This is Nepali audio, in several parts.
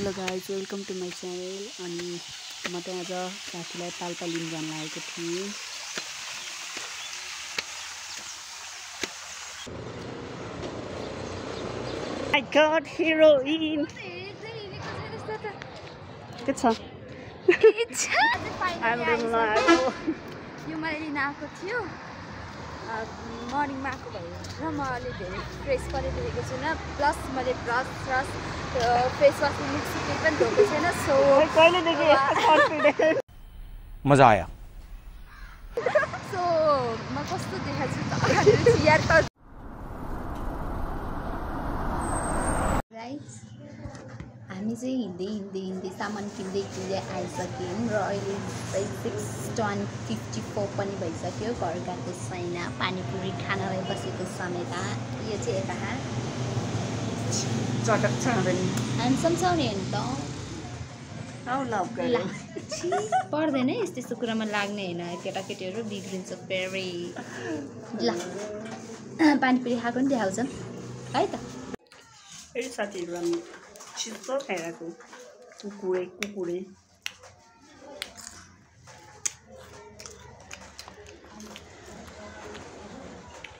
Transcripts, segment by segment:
Hello guys, welcome to my channel. अनि म त आज साथीलाई पाल्पा लिन जान लागेको थिएँ। I got heroin. के छ? यो मैले लिन आएको थियो मर्निङमा आएको भएर म अलि धेरै फ्रेस पनि देखेको छुइनँ। प्लस मैले ब्रस फेस वास मिक्सी केही पनि धोएको छैन। सो मजा आया। सो म कस्तो देखाएको छु त यार त। गाइस, हामी चाहिँ हिँड्दै सामान किन्दै आइसक्यौँ र अहिले चाहिँ 6:54 पनि भइसक्यो। घर गएको छैन, पानीपुरी खानलाई बसेको समेत। यो चाहिँ यता चटक छ भने ह्यान्डसम छ नि त पर्दैन यस्तो कुरामा लाग्ने होइन। केटाकेटीहरू बिग्रिन्छ फेरि। ल पानीपुरी खाएको नि देखाउँछ है त। ए साथीहरू हामी छिटो खाइरहेको कुकुरे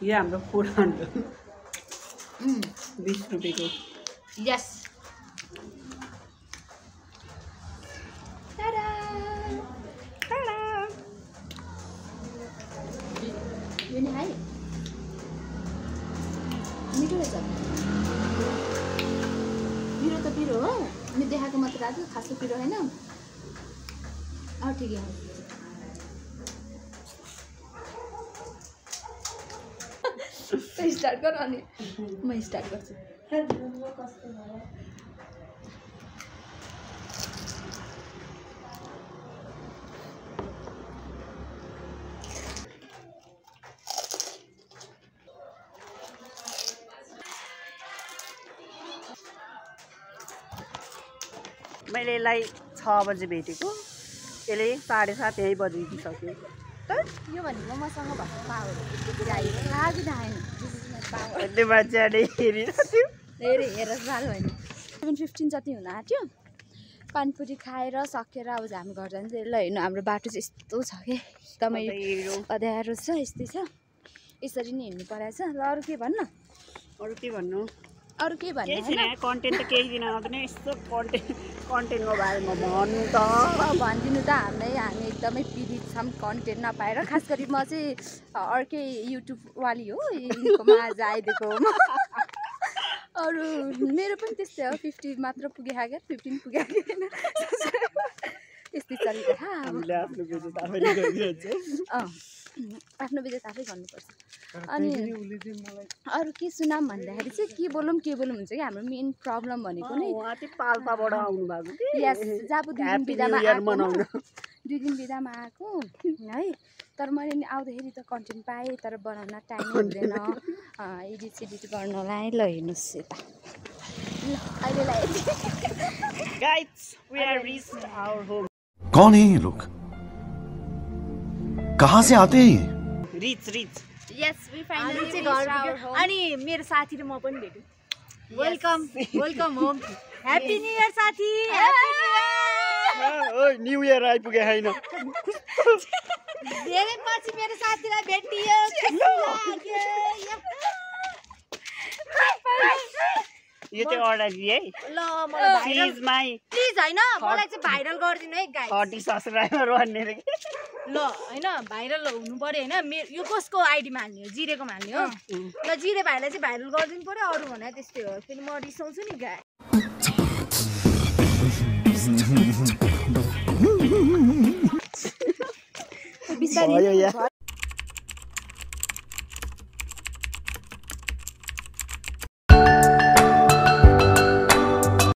यो हाम्रो 20 रुपियाँको। यस यो नि है मिठो रहेछ। पिरो त पिरो हो, अनि देखाएको मात्र आज खासै पिरो होइन। ठिकै हो। स्टार्ट गर अनि म स्टार्ट गर्छु। मैले यसलाई 6 बजे भेटेको, यसले 7:30 यहीँ बजिदिसक्यो। यो भनेको मसँग भएको पावर लागि आएन। अहिले मान्छेले धेरै हेर साल होइन। 7:15 जति हुन आँट्यो। पानीपुरी खाएर सकेर अब हामी घर जान्छ। ल हेर्नु हाम्रो बाटो चाहिँ यस्तो छ कि एकदमै अँध्यारो छ, यस्तै छ। यसरी नै हिँड्नु परेछ। ल अरू के भन्नु? अरू के भन्नु? अरू के भन्नु? कन्टेन्ट त केही दिन आउँदैन। यस्तो कन्टेन्टको बारेमा भन्नु त भनिदिनु त। हामी एकदमै पीडित छौँ कन्टेन्ट नपाएर। खास गरी म चाहिँ अर्कै युट्युबवाली हो, यिनीकोमा आज आइदिएको हो। अरू मेरो पनि त्यस्तै हो, 50 मात्र पुगे क्या, 15 पुगे होइन। त्यस्तै चलिरहेको आफ्नो बिजनेस आफै गर्नुपर्छ। अनि अरू के सुनाम भन्दाखेरि चाहिँ के बोलौँ हुन्छ कि हाम्रो मेन प्रब्लम भनेको नै पाल्पाबाट आउनु भएको कि। यस, जब 2 दिन बिदामा आएको है। तर मैले नि आउँदाखेरि त कन्टेन्ट पाएँ, तर बनाउन टाइम हुँदैन एडिट गर्नलाई। ल हेर्नुहोस् यता। ल अहिलेलाई guys, we are reached our home. कौन है ये लोग? कहाँ से आते हैं? रिच यस, वी फाइनली चाहिँ घर आयो। अनि मेरो साथी र म पनि भेट्यौँ। Welcome home. Happy new year साथी। न्यू इयर आइपुगे होइन। धेरै पछि मेरो साथीलाई भेटियो। यो चाहिँ अर्डर दिए है। ल मलाई प्लिज होइन, मलाई चाहिँ भाइरल गरिदिनु है गाइस। 30 सब्सक्राइबर भन्ने रे। ल होइन भाइरल हुनु पर्यो होइन। मेरो यो कसको आइडीमा हाल्ने हो? जिरेकोमा हाल्ने हो। ल जिरे भाइलाई चाहिँ भाइरल गरिदिनु पर्यो। अरू भने त्यस्तै हो, फेरि म रिसाउँछु नि गाई।